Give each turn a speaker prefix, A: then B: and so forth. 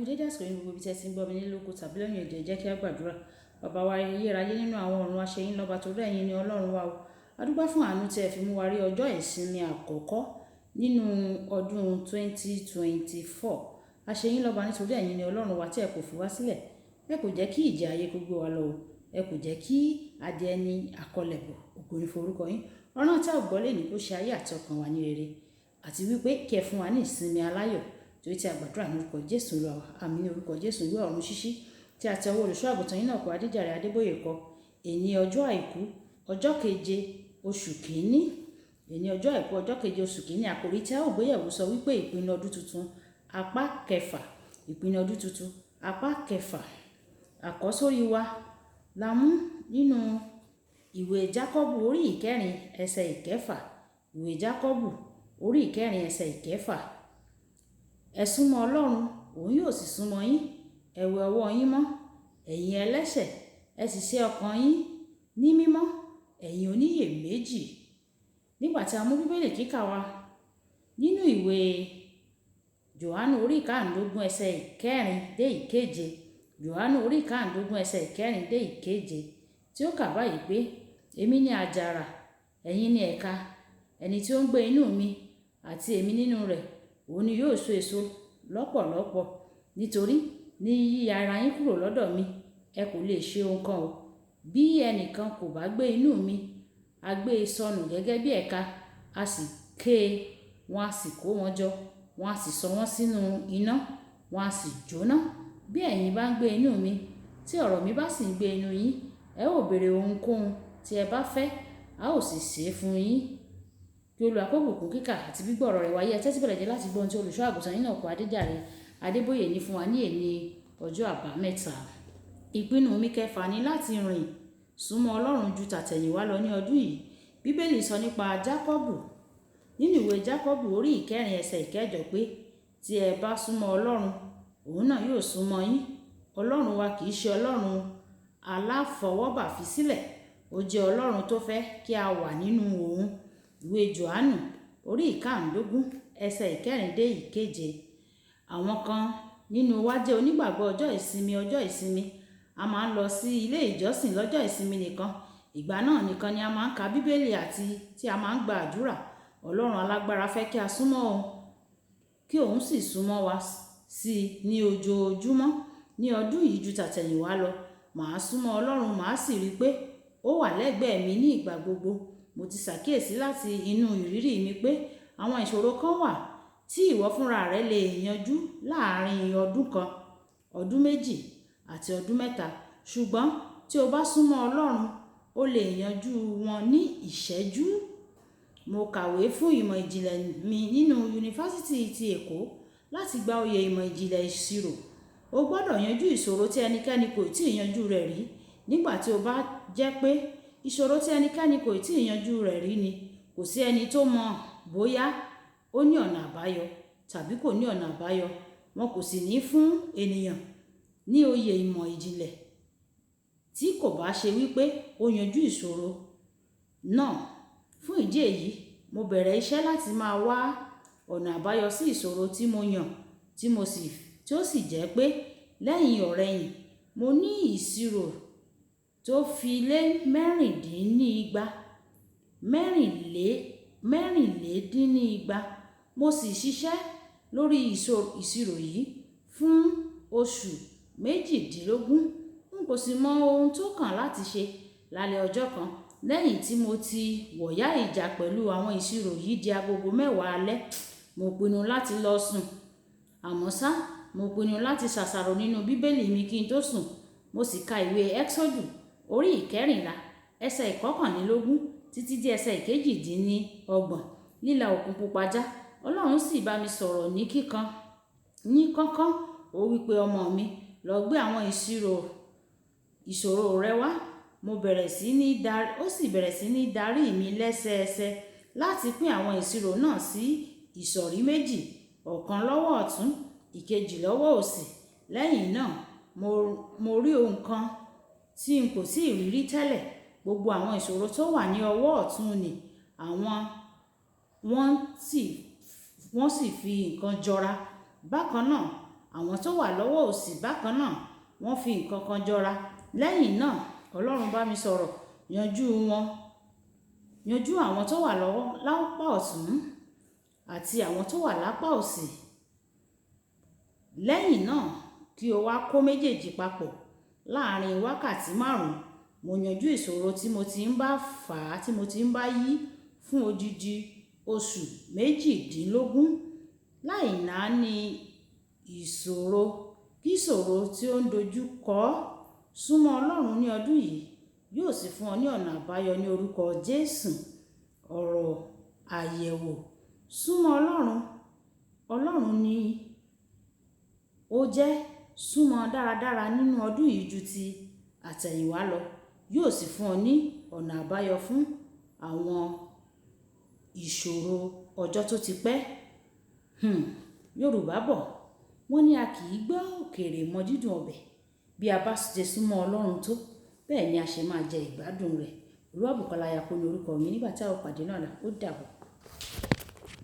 A: Ẹ kú dédé àsìkò yìí ní gbogbo ibi tí ẹ ti ń gbọ́ mi nílé lóko tàbí lẹ́yìn odi. Ẹ jẹ́ kí a gbàdúrà. Baba wa ayérayé nínú àwọn ọ̀run, a ṣe yín lọ́ba torí ẹ̀yin ni Ọlọ́run wa o. A dúpẹ́ fún àánú tí ẹ fi mú wa rí ọjọ́ ìsinmi àkọ́kọ́ nínú ọdún 2024. A ṣe yín lọ́ba nítorí ẹ̀yin ni Ọlọ́run wa tí ẹ kò fi wá sílẹ̀. Ẹ kò jẹ́ kí ìjì ayé kó gbé wa lọ o. Ẹ kò jẹ́ kí adé ẹni àkọlẹ̀bọ̀, ògo ni fún orúkọ yín. Ọ̀rọ̀ tí a ò gbọ́ lónìí kó ṣe ayé àti ọkàn wa ní rere. Àti wípé kí ẹ fún wa ní ìsinmi aláyọ̀ torí tí a gbàdúrà ní orúkọ Jésù Olúwa wa. Àmín ní orúkọ Jésù. Ìwé ọ̀run ṣíṣí tí a ti ọwọ́ olùṣọ́ àgùntàn yín náà kọ Adéjàre Adébóyè kọ. Èní ọjọ́ àìkú, ọjọ́ keje, oṣù kìíní. Èní ọjọ́ àìkú, ọjọ́ keje, oṣù kìíní. Àkòrí tí a ó gbéyẹ̀wò sọ wípé ìpinnu ọdún tuntun, apá kẹfà. Ìpinnu ọdún tuntun, apá kẹfà. Àkọ́sórí wa la mú nínú ìwé Jákọ́bù orí ìkẹrin ẹsẹ̀ ìkẹfà. Ìwé Jákọ́bù orí ìkẹrin ẹsẹ̀ ìkẹfà. Ẹ súnmọ́ Ọlọ́run, òun yóò sì súnmọ́ yín. Ẹ wẹ ọwọ́ yín mọ́, ẹ̀yin ẹlẹ́ṣẹ̀, ẹ sì ṣe ọkàn yín ní mímọ́, ẹ̀yin oníyèméjì. Nígbà tí a mú Bíbélì kíkà wa nínú ìwé Jòhánù orí ìkarùndógún ẹsẹ̀ ìkẹrin dé ìkeje. Jòhánù orí ìkarùndógún ẹsẹ̀ ìkẹrin dé ìkeje tí ó kà báyìí pé, Èmi ni àjàrà, ẹ̀yin ni ẹ̀ka. Ẹni tí ó ń gbé inú mi àti èmi nínú rẹ̀, òun ni yóò so èso lọ́pọ̀lọ́pọ̀. Nítorí ní yíya ara yín kúrò lọ́dọ̀ mi, ẹ kò lè ṣe ohun kan o. Bí ẹnìkan kò bá gbé inú mi, a gbé e sọnù gẹ́gẹ́ bí ẹ̀ka, a sì ké e, wọ́n á sì kó wọn jọ, wọ́n á sì sọ wọ́n sínú iná, wọ́n á sì jóná. Bí ẹ̀yin bá ń gbé inú mi, tí ọ̀rọ̀ mi bá sì ń gbé inú yín, ẹ ó béèrè ohunkóhun tí ẹ bá fẹ́, a ó sì ṣe é fún yín. Kí Olúwa kó bùkún kíkà àti gbígbọ́ ọ̀rọ̀ rẹ̀ wáyé. Ẹ tẹ́tí bẹ̀lẹ̀ jẹ́ láti gbọ́ ohun tí olùṣọ́ àgùntàn yín náà kọ Adéjàre Adébóyè ní fún wa ní èní ọjọ́ àbámẹ́ta. Ìpinnu mi kẹfà ni láti rìn súnmọ́ Ọlọ́run ju tàtẹ̀yìnwá lọ ní ọdún yìí. Bíbélì sọ nípa Jákọ́bù nínú ìwé Jákọ́bù orí ìkẹrin ẹsẹ̀ ìkẹjọ pé, tí ẹ bá súnmọ́ Ọlọ́run, òun náà yóò súnmọ́ yín. Ọlọ́run wa kì í ṣe Ọlọ́run aláfọwọ́bà fi sílẹ̀. Ó jẹ́ Ọlọ́run tó fẹ́ kí a wà nínú òun. Ìwé Jòhánù orí ìkarùndógún ẹsẹ̀ ìkẹrin dé ìkeje. Àwọn kan nínú wa jẹ́ onígbàgbọ́ ọjọ́ ìsinmi, ọjọ́ ìsinmi. A máa ń lọ sí ilé ìjọsìn lọ́jọ́ ìsinmi nìkan. Ìgbà náà nìkan ni a máa ń ka Bíbélì àti tí a máa ń gba àdúrà. Ọlọ́run alágbára fẹ́ kí a súnmọ́ òun, kí òun sì súnmọ́ wa sí i ní ojoojúmọ́. Ní ọdún yìí ju tàtẹ̀yìnwá lọ, màá súnmọ́ Ọlọ́run, màá sì rí pé ó wà lẹ́gbẹ̀ẹ́ mi ní ìgbà gbogbo. Mo ti ṣàkíyèsí láti inú ìrírí mi pé àwọn ìṣòro kan wà tí ìwọ fúnra rẹ lè yanjú láàárín ọdún kan, ọdún méjì àti ọdún mẹ́ta. Ṣùgbọ́n tí o bá súnmọ́ Ọlọ́run, o lè yanjú wọn ní ìṣẹ́jú. Mo kàwé fún ìmọ̀ ìjìnlẹ̀ mi nínú yunifásítì ti Èkó láti gba oyè ìmọ̀ ìjìnlẹ̀ ìṣirò. O gbọdọ̀ yanjú ìṣòro tí ẹnikẹ́ni kò tíì yanjú rẹ̀ rí. Nígbà tí ó bá jẹ́ pé ìṣòro tí ẹnikẹ́ni kò tíì yanjú rẹ̀ rí ni, kò sí ẹni tó mọ̀ bóyá ó ní ọ̀nà àbáyọ tàbí kò ní ọ̀nà àbáyọ. Wọn kò sì ní fún ènìyàn ní oyè ìmọ̀ ìjìnlẹ̀ tí kò bá ṣe wípé ó yanjú ìṣòro náà. Fún ìdí èyí, mo bẹ̀rẹ̀ iṣẹ́ láti máa wá ọ̀nà àbáyọ sí ìṣòro tí mo yàn, tí ó sì jẹ́ pé lẹ́yìn ọ̀rẹ̀yìn, mo ní ìṣirò tó fi lé mẹ́rìndínlígba, mẹ́rìnlédínnígba. Mo sì ṣiṣẹ́ lórí ìṣirò yìí fún oṣù méjìdínlógún. N kò sì mọ ohun tó kàn láti ṣe lálẹ́ ọjọ́ kan. Lẹ́yìn tí mo ti wọ̀yá ìjà pẹ̀lú àwọn ìṣirò yìí di agogo mẹ́wàá alẹ́, mo pinnu láti lọ sùn. Àmọ́ ṣá, mo pinnu láti ṣàṣàrò nínú Bíbélì mi kí n tó sùn. Mo sì ka ìwé Ẹ́xọ́dù orí ìkẹrìnlá ẹsẹ̀ ìkọkànlélógún títí dé ẹsẹ̀ ìkejìdínníọgbọ̀n. Líla òkun pupa já. Ọlọ́run sì bá mi sọ̀rọ̀ ní kíkan, ní kánkán. Ó wí pé, ọmọ mi, lọ gbé àwọn ìṣòro rẹ wá. Mo bẹ̀rẹ̀ sí ní darí, ó sì bẹ̀rẹ̀ sí ní darí mi lẹ́sẹẹsẹ láti pín àwọn ìṣirò náà sí ìsọ̀rí méjì, ọ̀kan lọ́wọ́ ọ̀tún, ìkejì lọ́wọ́ òsì. Lẹ́yìn náà, mo rí ohun kan tí n kò tíì rí rí tẹ́lẹ̀. Gbogbo àwọn ìṣòro tó wà ní ọwọ́ ọ̀tún ni àwọn wọ́n sì fi nǹkan jọra. Bákan náà, Àwọn tó wà lọ́wọ́ òsì bákan náà, wọ́n fi nǹkan kan jọra. Lẹ́yìn náà, Ọlọ́run bá mi sọ̀rọ̀, yanjú wọn, yanjú àwọn tó wà lọ́wọ́ lápá ọ̀tún àti àwọn tó wà lápá òsì. Lẹ́yìn náà, kí o wá kó méjèèjì papọ̀. Láàárín wákàtí márùn-ún, mo yanjú ìṣòro tí mo ti ń bá fà á, tí mo ti ń bá yí fún odidi oṣù 18. Láì náání ìṣòro, kí ìṣòro tí ó ń dojú kọ. Súnmọ́ Ọlọ́run ní ọdún yìí, yóò sì fún ọ ní ọ̀nà àbáyọ ní orúkọ Jésù. Ọ̀rọ̀ àyẹ̀wò. Súnmọ́ Ọlọ́run. Ọlọ́run ni ó jẹ́. Súnmọ́ dáradára nínú ọdún yìí ju ti àtẹ̀yìnwá lọ. Yóò sì fún ọ ní ọ̀nà àbáyọ fún àwọn ìṣòro ọjọ́ tó ti pẹ́. Yorùbá bọ̀, wọ́n ní a kì í gbọ́ òkèèrè mọ dídùn ọbẹ̀. Bí a bá ṣe súnmọ́ Ọlọ́run tó, bẹ́ẹ̀ ni a ṣe máa jẹ ìgbádùn rẹ̀. Olúwàbùkọ́lá Ayako ni orúkọ mi. Nígbà tí a ó pàdé ní ọ̀la, ó dàbọ̀.